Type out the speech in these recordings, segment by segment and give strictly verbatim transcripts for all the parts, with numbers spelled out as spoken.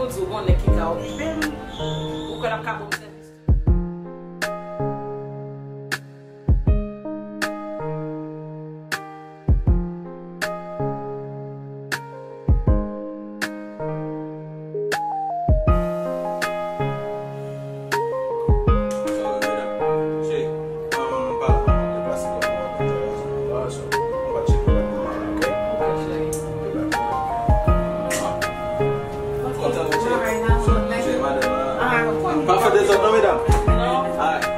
Ou di w konnen ki ka okipe m, ou kwè l ap ka ban m sèvis. Pa fè dezòd non, medam. Alright.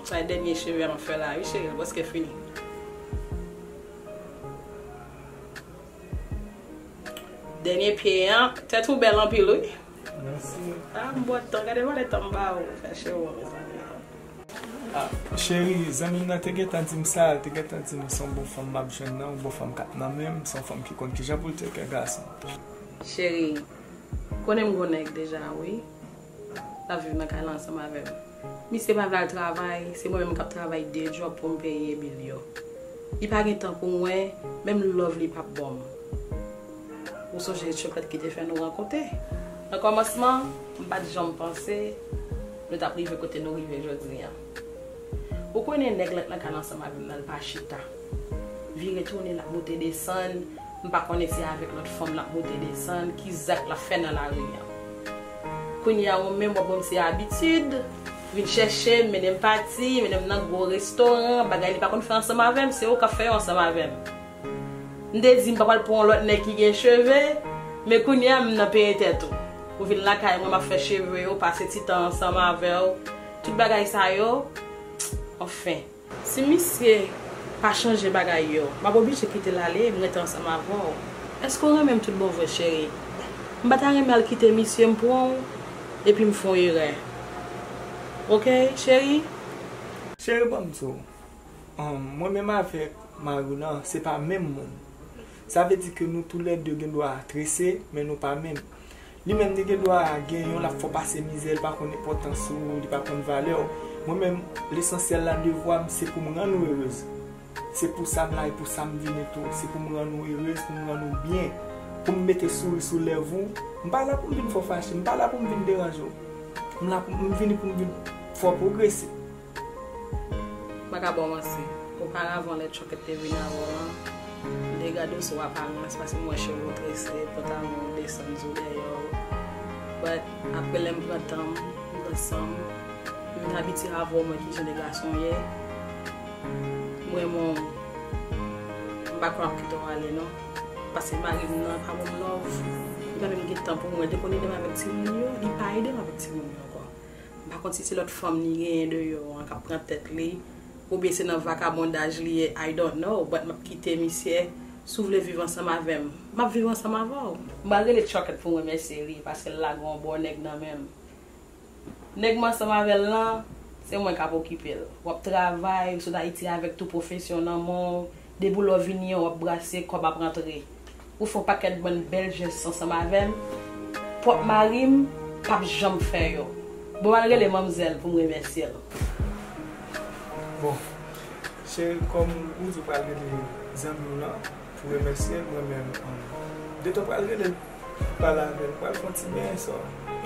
Sa e dènye cheve a m ap fè la wi cheri, l prèske fini. Dènye pye an, tèt ou bèl anpil wi. Mèsi. Ah, m bwè tan, gade valè tan m ba ou, fè cheve w mezanmi. Ah, cheri, zanmi m nan te gentan di m sa, l te gentan di m se yon bon fanm m ap jwenn nan, yon bon fanm k ap nan men m, se yon fanm ki konn kijan pou l trete gason. Cheri, konnen m gon nèg deja wi. L ap viv nan kay la ansanm avè m. Misye pa vle al travay, se mwen menm k ap travay de djòb pou m peye bil yo. Li pa gen tan pou mwen, menm love li p ap ban m. Ou sonje Choklèt ki te fè nou rankontre? Nan kòmansman, m pa t janm panse nou t ap rive kote nou rive jodi a. Ou konnen nèg la k nan kay la ansanm avè m nan, l pa chita. Vire tounen, l ap moute desann, m pa konnen si avèk lòt fanm l ap moute desann, ki zak l ap fè nan lari a. Kounye a, ou menm, w ap ban m se abitid, vin chèche m, mennen m pati, mennen m nan gwo restoran, bagay li pa konn fè ansanm avè m, se ou k ap fè yo ansanm avè m. M te di m pa pral pran yon lòt nèg ki gen cheve, men kounye a m nan peye tèt ou. Ou vin lakay mwen, m ap fè cheve w, pase ti tan ansanm avè w. Tout bagay sa yo, anfen. Si misye pa chanje bagay yo, m ap oblije kite l ale, m rete ansanm avè w. Èske w renmen m tout bon vre, cheri? M pa ta renmen al kite misye, m pran w, epi m fè yon erè. Oke, cheri? Cheri, ban m di w. Ahn, mwen menm avèk mari w lan, se pa menm moun. Sa vle di ke nou toulède gen dwa trese, men nou pa menm. Li menm, li gen dwa gen yon l ap fè w pase mizè, li pa konn enpòtans ou, li pa konn valè w. Mwen menm, lesansyèl la, devwa m, se pou m rann ou erez. Se pou sa m la e pou sa m vini tou. Se pou m rann ou erez, pou m rann ou byen, pou m mete souri sou lèv ou. M pa la pou m vin fè w fache, m pa la pou m vin deranje w. M la pou m vini pou m vin fè w pwogrese. M pa ka ba w manti. Oparavan, lè Choklèt te vin avè w lan, m te gade w sou aparans, paske m wè cheve w trese, pantalon w desann sou dèyè w. But, apre lè m pran tan m, m pran san m, m vin abitye avè w, m wè kijan de gason w ye. M renmen w. M pa kwè m ap kite w ale, non. Paske mari m nan pa ban m love. Li pa menm gen tan pou mwen. Depi w ede m avèk timoun yo, li pa ede m avèk timoun yo ankò. M pa konn si se lòt fanm li genyen deyò an k ap pran tèt li, oubyen se nan vakabondaj li ye, I don't know, but m ap kite misye. Si w vle viv ansanm avè m, m ap viv ansanm avè w. M pral rele Choklèt pou m remèsye li, paske l lage yon bon nèg nan men m. Nèg m ansanm avè l lan, se mwen k ap okipe l. W ap travay, ou sot Ayiti avèk tout pwofesyon nan men w, depi w lè w vini an, w ap brase, kòb ap rantre. Ou fè yon pakèt bann bèl jès ansanm avè m. Pwòp mari m p ap janm fè yo. Bon, m al rele manmzèl pou m remèsye l. Bon, cheri, kòm ou di w pral rele zanmi w lan pou remèsye l, mwen menm, um, de tan pral rele l, pale avè l, pral fè yon ti benyen sò.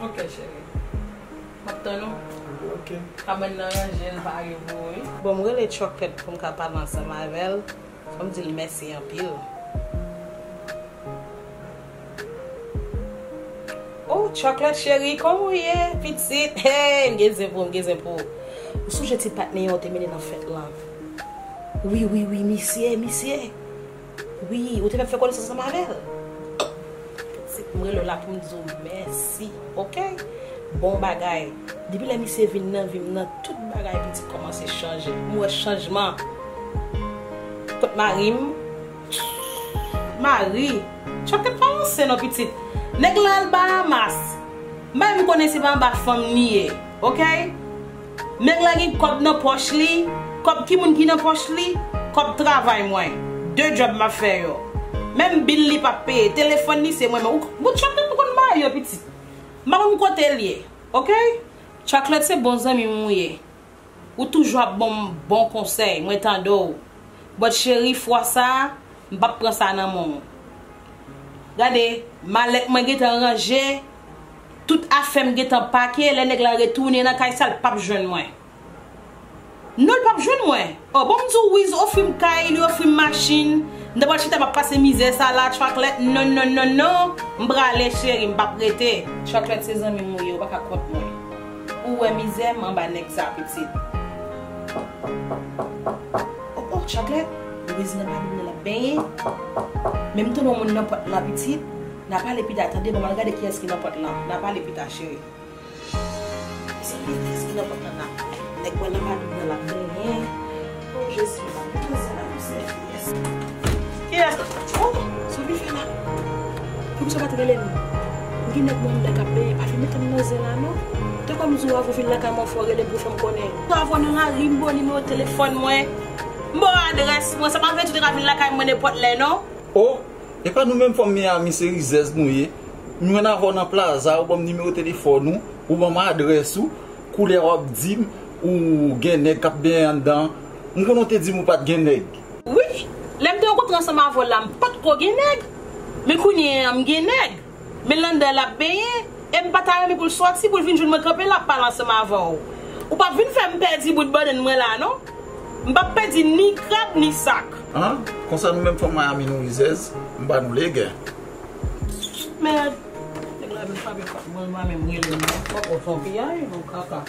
Ok, cheri. M ap tann ou. Ok. Kabann nan ranje, l pare pou ou, wi. Bon, m rele Choklèt pou m ka pale ansanm avè l. Fò m di l mèsi anpil. Oh, Choklèt cheri, kòman w ye, pitit? Hey, m gen zen pou ou, m gen zen pou ou. Ou sonje ti patnè an w te mennen nan fèt lan? Wi, wi, wi, misye, misye. Wi, ou te fè m fè konesans ansanm avè l. Pitit, m rele w la pou m di w mèsi, ok? Bon bagay. Depi lè misye vin nan vi m nan, tout bagay pitit kòmanse chanje. M wè chanjman. Kot mari m? Mari, Choklèt pa ranse non pitit. Nèg la al Bahamas. M pa menm konnen si pa anba fanm li ye, ok? Nèg la gen kòb nan pòch li. Kòb ki moun ki nan pòch li? Kòb travay mwen. De djòb m ap fè yo. Menm bil li p ap peye. Telefòn li se mwen menm. Ou, ou Chocolate, ou konn marye, pitit. M pa konn kote l ye. Oke? Chocolate, se bon zanmi m ou ye. Ou toujou ap ban m bon konsèy. Mwen tande w. But cheri, fwa sa a, m p ap pran sa nan men w. Gade, malèt mwen gentan ranje, tout afè m gentan pake, lè nèg la retounen nan kay sa, l p ap jwenn mwen. Non, l p ap jwenn mwen. Oh, bon, m di w, Wiz ofri m kay, li ofri m machin. M ta pral chita, m ap pase mizè sa la, Chocolate. Non, non, non, non. M prale, cheri, m p ap rete. Chocolate, se zanmi m ou ye, ou pa ka kont mwen. Ou wè mizè m anba nèg sa, pitit. Oh, oh, Chocolate, Wiz nan pa donnen l ap benyen. Men m tande yon moun nan pòt la, pitit. N a pale pita, tande, bon, m al gade kiyès ki nan pòt lan. N a pale pita, cheri. Mezanmi, kiyès ki nan pòt lan la? Nèg mwen nan pa donnen l ap benyen. Oh, Jezi, m pa donnen l ap benyen. Kiyès? Oh, sa w vin fè la? Poukisa w pa t rele m? M gen nèg mwen anndan k ap benyen, pa vin mete m nan zen la non. Te kwè m di w avan w vin lakay mwen fò w rele m pou w fè m konnen. Avan w nan lari, m ba w nimewo telefòn mwen, m ba w adrès mwen, sa pa vle di w te ka vin lakay mwen nenpòt lè non. Oh, e pa nou menm fanm Miami, se rizèz nou ye. M jwenn avè w nan plaza, ou ban m nimewo telefòn ou, ou ban m adrès ou, koulè w ap di m, ou gen nèg k ap benyen anndan. M konnen w te di m ou pa t gen nèg. Wi, lè m te rankontre ansanm avè w la, m pa t ko gen nèg. Men kounye a, m gen nèg. Men l anndan l ap benyen, e m pa ta renmen pou l sòti, pou l vin jwenn mwen kanpe la ap pale ansanm avè w. Ou p ap vin fè m pèdi bout bannann mwen la, non. M p ap pèdi ni krab, ni sak. An, konsa nou menm fanm Miami nou rizèz, m ba nou legen. Mèd. Nèg la vin frape pòt mwen, m pa menm rele l non. Pòpò son piyay, non kaka.